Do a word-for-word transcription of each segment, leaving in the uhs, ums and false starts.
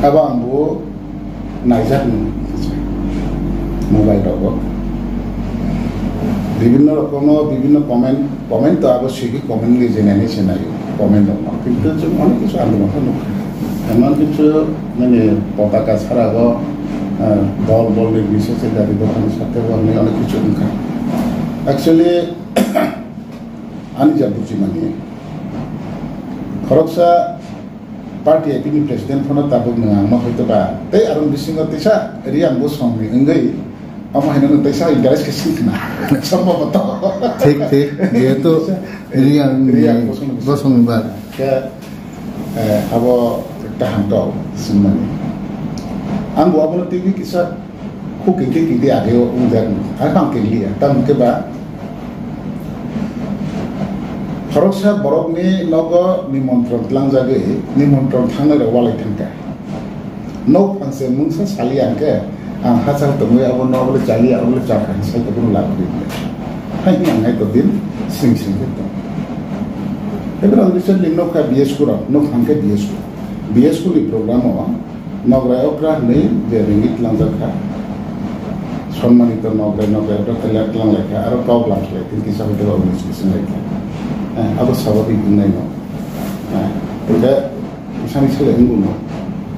Abo ang bo naijak mobile rogo. Bibhinno rokomo bibhinno comment, comment to abo sigi comment ni jenani se nai comment rogo. Kintu chwng onek kichu ang bo nukha. Emon kichu mane potaka sarago, eh, dol bol ni bisese dadi dophani sathe bo onek kichu wngkha. Actually, ani ja bujimani. Khoroksa party A P ni president phano tabuk nwng ang ma hoito ba. Tei aroni bisingo teisa Riang Bosong ni wngwi omo haino nwng teisa interest khe sing khna. Sombhoboto. Thik, thik. Jehetu Riang ni Riang Bosong ni Bosong ni ba. Khe, eh, abo kaham to singmani. Ang bo abono twi kisa Khuk kingke kingke age o wngjak, hai bang kingli ya, tamo khe ba khoroksa borokni nogo nimontron tlangjagwi nimontron thangnai rok walai thangkha. Nok phangse mungsa sali ang khe, ang hachal tongwi abo nok le chali, abo le chakha, sai to bono lab ri le. Hai hwnwi ang hai to din sing sing khe tong. Ebro ang recently nokha B S K rok, nok phang khe B S K. B S K ni program o Nograi okra hwnwi je ringwi tlangjak kha. Sonmanito nograi, nograi okra tei lek tlang lai kha, aro kok lam khlai tini kisa hoite ba unis bising lai kha. Eh, abo sababik wngnai no. Eh, tei isani sele wngwi no.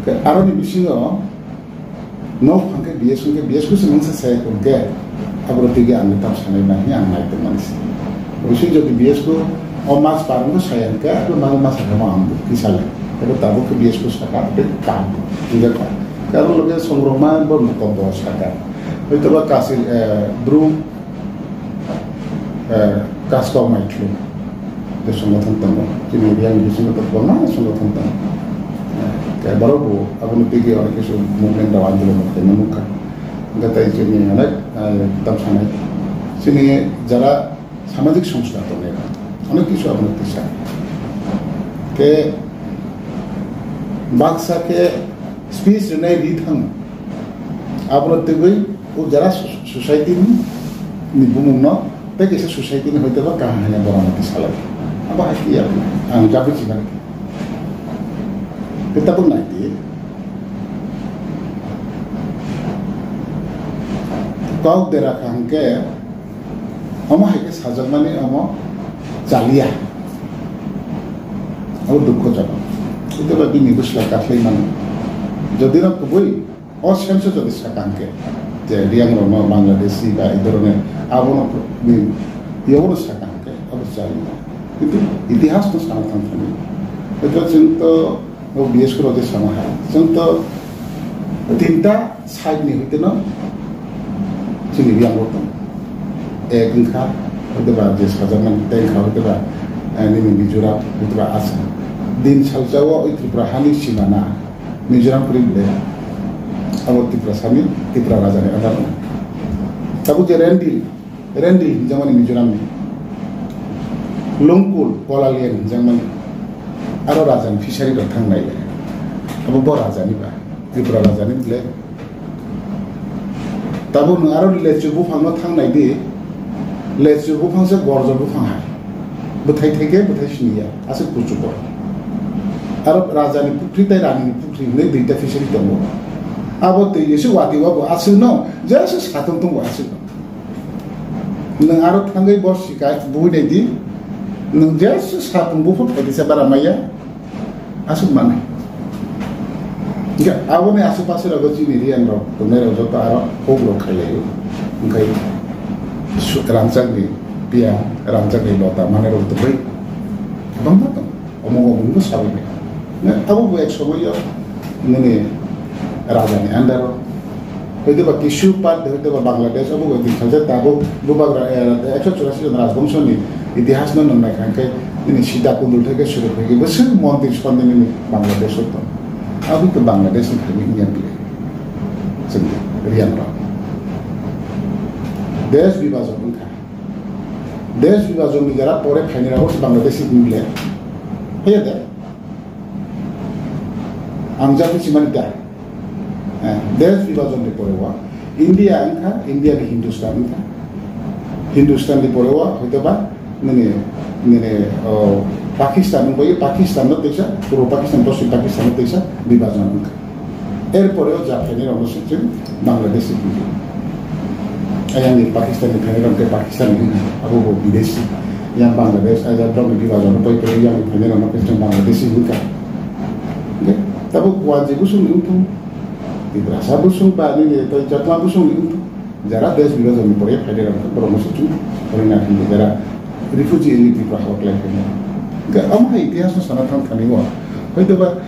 Ke aroni bisingo nok phang khe B S K khe B S K se mungsa saya kun khe. Abro tigi ang tam sanai na hi ang nai tongmani se. Oisi jodi B S K o mas parang ko saya ke, abo mas mas mo ang kisa le. Abo tabuk ke B S K saka, abo kam. Tidak kan. Kalau lebih songroma bo ko bo saka. Itu ba kasih, eh, bru, eh, kasko mai thlu. De songothon tongo. Chini Riang bisingo to kwbangma songothon tongo. Eh, ke borok bo aboni tigi onek kisu movement rok andolon rok khaima nukha. Hingke tei chini onek, eh, tam sanai. Chini jara samajik songstha tongnai rok. Onek kisu abono kisa. Ke baksa ke speech rinai ri thang. Abono tibui o jara so-, society ni, ni bumung no tei kaisa society ni hoite ba kaham hwnwi borok no tisalai. Abo hai khe ya ang jabu chimani. Tei tabuk nai di. Kok dera kaham khe omo hai khe sajakmani omo chaliya. Abo dukhojonok. Tei ba bini bwsla katlai mano. Jodi no kubui O sense jodi sakang khe, je Riang rokno Bangladeshi ba ei dhoroner abono ni, yaono sakang khe, abo chali. Kintu itihas no sana thang thani. Hwnkhe chwng to o B S K rok je sama hai. Chwng to tinta side ni hwite no chini Riang rok tong. Ek wngkha, hwte ba je sajakmani tei wngkha, hwte ba, eh, nini Mizoram, hwte ba Assam. Din salsa o oi Tripura hani simana. Mizoram kwrwi le abo Tiprasani, Tipra rajani under o. Tabuk je Rendil, Rendil hinjakmani Mizoramni. Lungkul, Kolalian hinjakmani. Aro rajani fishery rok thangnai le. Abo bo rajani ba, Tripura rajani le. Tabuk nwng aro lechu buphangno thangnai di. Lechu buphang se gorjor buphang hai. Bwthai thai khe bwthai siniya, aswk kuchukgo. Aro rajani pukhri tei ranini pukhri hinwi duita fishery tongo. Abo twi ese watwi o bo aswkno, jesa satung tongo aswkno. Nwng aro thangwi bo sikai bui nai di, nwng jesa satung buphang phaidi se bara maya, aswk manwi. Hingke aboni aswk paswk rogo chini Riang rok tongnai rok joto aro huk rok khai laio. Hingke su-, rangchak ni piya, rangchak ni lota manai rok tongbai. Kwbangma tong. Omo omo no sabai bai. Ne, abo bo ek somoi yo nini raja ni under o. Hoite ba kisu part de hoite ba Bangladesh, abo bo din khalsa tabuk bubagra, eh, ekso churasi jon rajbongso ni itihas no nung nai kha khe nini Sita Kundul theke suru khe bo sir mondir sondi nini Bangladesh o tong. Abo to Bangladesh ni thani Indian bile. Chwng Riang rok. Desh bibajon wngkha. Desh bibajon ni jara pore phaini rok se Bangladesh ni bile. Haya de. Ang jati simani da. Eh, desh bibajon ni pore wa. India wngkha, India ni Hindustan wngkha. Hindustan ni pore wa, hoito ba, nini, nini, oh, Pakistan wngkha, Pakistan no teisa, puro Pakistan, poschim Pakistan no teisa, bibajon wngkha. Erpore o ja phainai rokno se chwng Bangladeshi bujo. Ayang ni Pakistan ni phainai rok khe Pakistan ni, abo bo bidesi. Yang Bangladesh, ayang dogni bibhajon no pai khe yang ni phainai rokno khe chwng Bangladeshi hinka. Hingke tabuk wanjwi busung ni wngthung, Tiprasa busung ba nini tei Chakma busung ni wngthung. Jara desh bibhajon ni pore phainai rok borok no se chwng pore na hinke jara refugee ni Tripura hao klai phainai. Hingke omo hai itihas no sana thang thani o. Hoito ba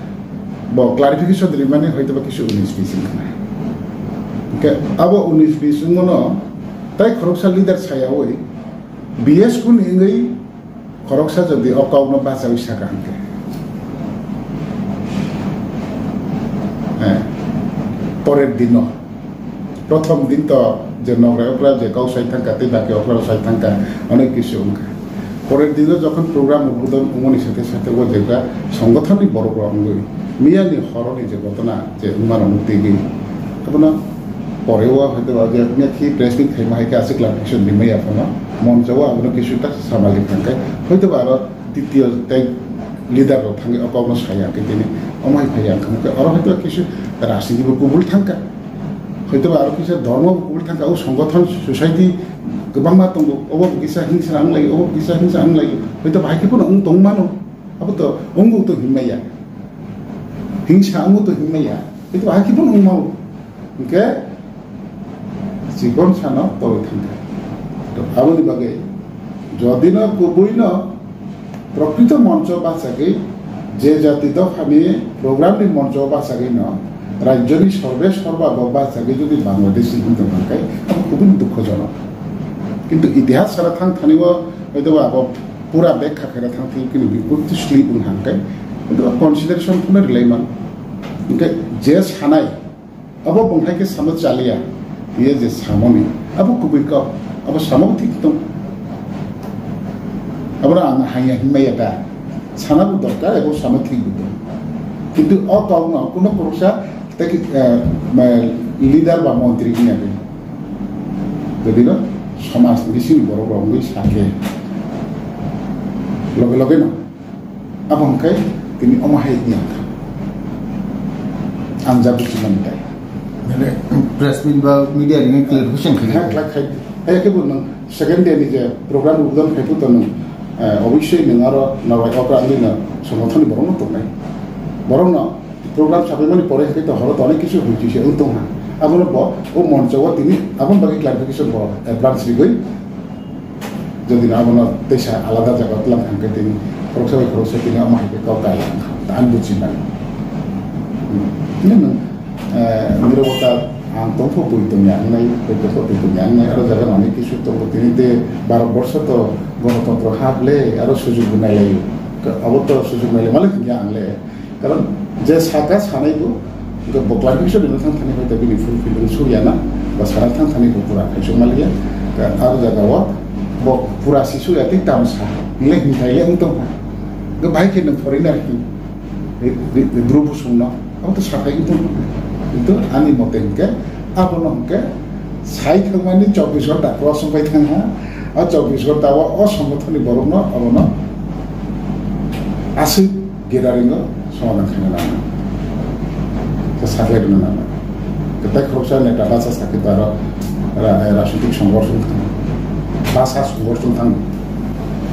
bo clarification rimani hoito ba kisu unis bis wngkha. Hingke abo unis bis wngmano tai khoroksa leader sayawi B S kuni wngwi khoroksa jodi o kokno bachawi saka hingke. Eh, porer dino, prothom din to je nograi okra je kau sai thangka tei baki okra sai thangka, onek kisu wngkha. Porer dino jokhon program udbodon wngmani sathe sathe o jebra songothonni borok rok wngwi miyani horoni je gotona je wngmano nuk twi gwi. Abono pore o hoito ba je mia khi press meet khaima hai khe aswk clarification rimai ya phano moncho o abono kisu ta samali thangkai hoito ba aro titiyo tei leader rok thangwi o kokno saya khe tini omo hai phai ya khe oro hoito kisu rajniti bo kubul thangka hoito ba aro kisa dhormo bo kubul thangka o songothon society kwbangma tongo obo kisa hingsa ang lai obo kisa hingsa ang lai hoito ba hai khe phano wng tong mano abo to wngbo to hinmai ya hingsa wngbo to hinmai ya hoito ba hai khe phano wng mano. Hingke chikon sano toroi thangkha. To aboni bagwi jodino kubuino prokrito moncho bachagwi je jati dophani programni moncho bachagwino rajyoni sorbe sorbabo bachagwi jodi Bangladeshi hinwi tongkha khe abo kubun dukhojonok. Kintu itihas sara thang thani o hoito abo pura bekha khaira thang thani kini bipul slip wng hangkhe hoito consideration phano rilai man. Hingke je sanai Abo bwng hai khe samo chaliya, ye je samoni, abo kubui kok, abo samo thik tong. Abono ang hanya hinmaya da, sana bo dorkar, abo samo thik bo tong. Kintu o kokno kuno khoroksa tei, eh, ma, leader ba montri hinya de. Jadi no, somaj ni bising borok rok wngwi sakhe. Loge loge no. Abo hwnkhe tini omo hai wngya wngkha. Ang jabo chimani tai. Mane press meet ba media ni clarification khe. Kha khlai khai. Hai khe bo nwng second day ni je program udbodon khai puto nwng, eh, obviously nwng aro nawai okra ni no songothon ni borok no tongnai. Borok no program sabaimani pore hwnkhe to horo to onek kisu hoi se wng tong ha. Abono bo o moncho o tini aboni bagwi clarification bo advance rigwi Jodi no abono teisa alada jaga tlang thang khe tini khoroksa bai khoroksa tini omo hai khe kok kaya wng kha, ta ang buji mano. Hmm. Tini nwng, eh, nirobota ang tongpho bui tongya wngnai, bui tongpho bui tongya wngnai, aro jaga nani kisu tongo tini de Bharat borsho to gonotontro hap le, aro sujug bo nai lai. Abo to sujug nai lai malik ya ang le. Karon je saka sanai bo, hingke bo clarification rwna thang thani hoite bini full field wng surya na, ba sana thang thani bo pura khaisok maliya, ka aro jaga o bo pura si surya tei tam sa, hingle hinthai le wng tong kha. Hingke bahai khe nwng foreigner hi, ri-, ri-, ri-, bru busung no, abo to sathai wng tong kha. Kintu ani mote hingke, abono hingke, sai thangmani chobbish ghonta cross wng pai thang ha, a chobbish ghonta o, o songothon ni borok no, abono aswk Geraringo somadan khaina nango. Khe saklai rwna nango. Khe tai khoroksa neta basa sakhe ta aro ra-, rajnitik songorson thang. Basa songorson thang.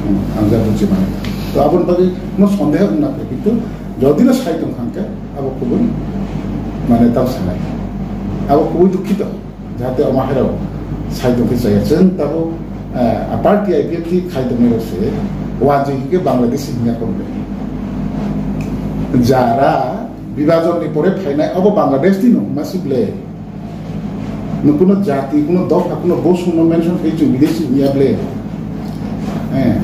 Hmm, ang ja buji mani. To aboni bagwi no sondeho wngna khe, kintu jodi no sai tong khan khe abo kubui mane tam sanai. Abo kubui dukhito. Jahate omo hairok sai tongkhe chaya. Chwng tabuk, eh, a party I P F T khai tongnairok se wanjwi hinkhe Bangladeshi hinya kok le. Jara bibhajon ni pore phainai abo Bangladesh ni no hwnma si ble. No kuno jati, kuno dopha, kuno bosong no mention khai chwng bideshi hinya ble. Eh,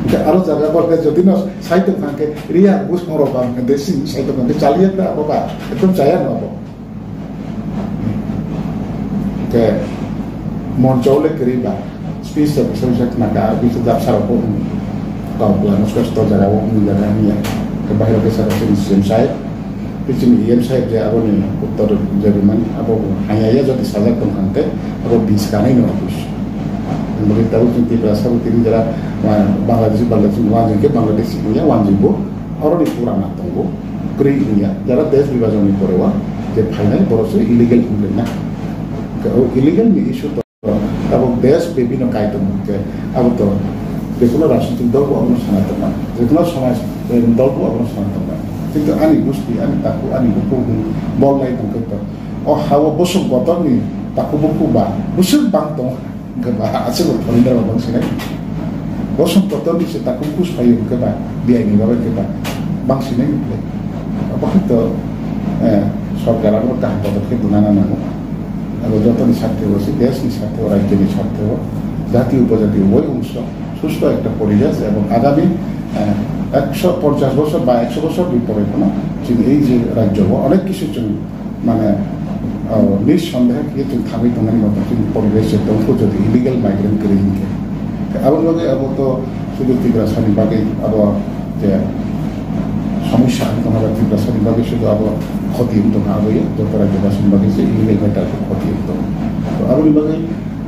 hingkhe aro jaga bo le jodi no sai tongkha hingkhe riya bosong rok Bangladeshi sai tongkha hingkhe chaliya ble abo ba. Ekdom chaya no abo. Ke moncho le kwrwi ba, speech rok bisa bisa khna ka, bisa dapsa rok bo wng. Kau kla no swesto jara o wng jaga wng ya. Ke bahai rok kisa rok chini C M sahib, ke chini E M sahib je abo ni uttor je rimani, abo bo haya ya jodi sajak tong khan te, abo bis kanai no office. Bagi tabu chini Tripura sabu tini jara, ah, Bangladeshi, Bangladeshi, wanjing ke Bangladeshi ya, wanjing bo, oro ni pura na tongo. Kwrwi wngya, jara desh bibhajon ni pore o je phainai borok se illegal wnglaina. Hwnkhe o illegal ni issue to abo desh bebino kai tongo, hwnkhe abo to jekono rajnitik dol bo abono sana tongma, jekono somaj, eh, dol bo abono sana tongma. Kintu ani gusti, ani takhuk, ani bukhuk hwn bol lai tongkhe to o ha-o bosong kotorni takhuk bukhuk ba bwswk bang tongo. Hwnkhe ba aswk bo foreigner bo bangsinai. Bosong kotorni se takhuk bukhuk phaio hwnkhe ba biyai ni bagwi hwnkhe ba bangsinai. Abo hai to, eh, sorkar abo kaham podokkhep nana nango. Abo jotoni sarthe o se, desh ni sarthe o, rajyo ni sarthe o, jati upojati uboy ongso susto ekta poribesh ebong agami, eh, ekso ponchash bochor ba ekso bochor ni pore phano chini ei je rajyo o onek kisu chwng mane, o, nisondehe khe chwng thangwi tongnani motong chini poribesh je tongkho jodi illegal migrant kwrwi hinkhe. Aboni bagwi abo to sudu Tiprasani bagwi abo je somosya wng tongma ba Tiprasani bagwi sudu abo khoti wng tongkha abo ye joto rajyabasini bagwi se illegal matter khe khoti wng tongo. To aboni bagwi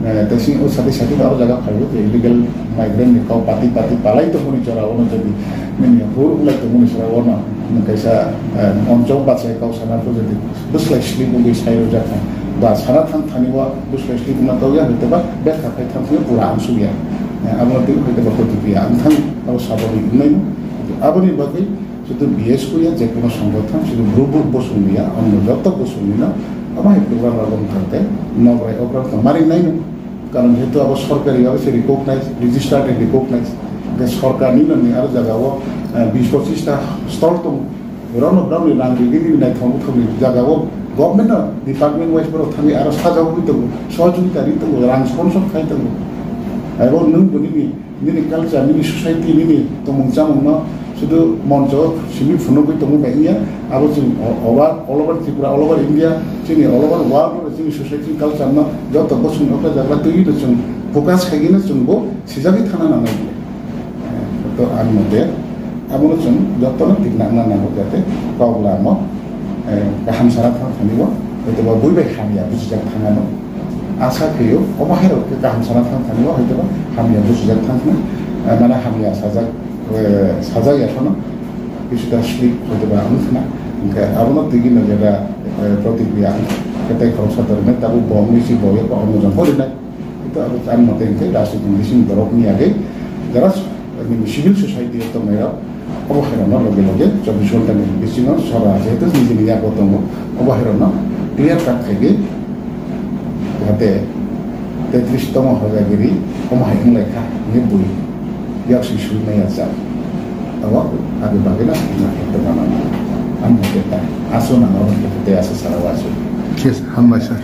Eh, tei sini o sati sati aro jaga phaio je illegal migrant ni kau pati pati palai tongmani jora ono jodi nini hur ulai tongmani jora ono kaisa, eh, onchok bachai kau sana pho jodi bwslai slip wngwi sai rwjak kha ba sana thang thani o bwslai slip wngna togya hwnkhe ba bek kha khai thang thani pura ang sugya. Eh, abo twi hwnkhe ba koti piya ang thang abo saboni wngnai no aboni bagwi Sudu B S kuya je kono songothon, sudu bru bru bosong niya, onno joto bosong nino, abo hai program rok wng thang tei nokrai okra wng thang mari nai no. Karon jehetu abo sorkari bhabe se recognize, registered and recognize. Hwnkhe sorkar nino ni aro jaga o, eh, bis pochis ta stall tongo. Borok no, borok ni rang rigini ni naithok buthok ni jaga o government no department wise borok thangwi aro sajagwi tongo, sohojogita ri tongo, rang sponsor khai tongo. Abo nwng bo nini Nini culture, nini society, nini tongmung chamung no sudu moncho simi phunugwi tongmung bai wngya, abo chwng o-, over, all over Tripura, all over India, chini all over world o chini society culture no joto bosong okra jagra twiwi no chwng focus khaigwi no chwng bo sijagwi thana nangnai. To ang mote abono chwng joto no tikna wngna nango jate kok lamo, eh, kaham sana thang thani bo, hwtwba bui bai hamya bujijak thangano. Asa khaio, omo hai rok khe kaham sana thang thani bo, hwtwba hamya bujijak thang thani, eh, mane hamya sajak, eh, sajak ya phano, kisuda slip hwtwba ang khna, hwnkhe abono tigi no jeda, eh, protikriya ang khe tei khoroksa tormai tabuk bo wngwi si bo yakho omo jang pori nai. Hwtwba abo ang mate hwnkhe rajniti bising borok ni agwi jara nini civil society o tongnai rok, obo hai rokno loge loge chobbish ghonta ni bisingo sora jehetu nijini yago tongo, obo hai rokno clear cut khaigwi jahate tetris tomo hojagiri omo hai wng lai kha hinwi bui yak si sui maya jak. Abo abo bagwi no sakna khe tongma nang. Ang mate ta aso nang abo khe tei asa sara wasu. Yes, hambai sir.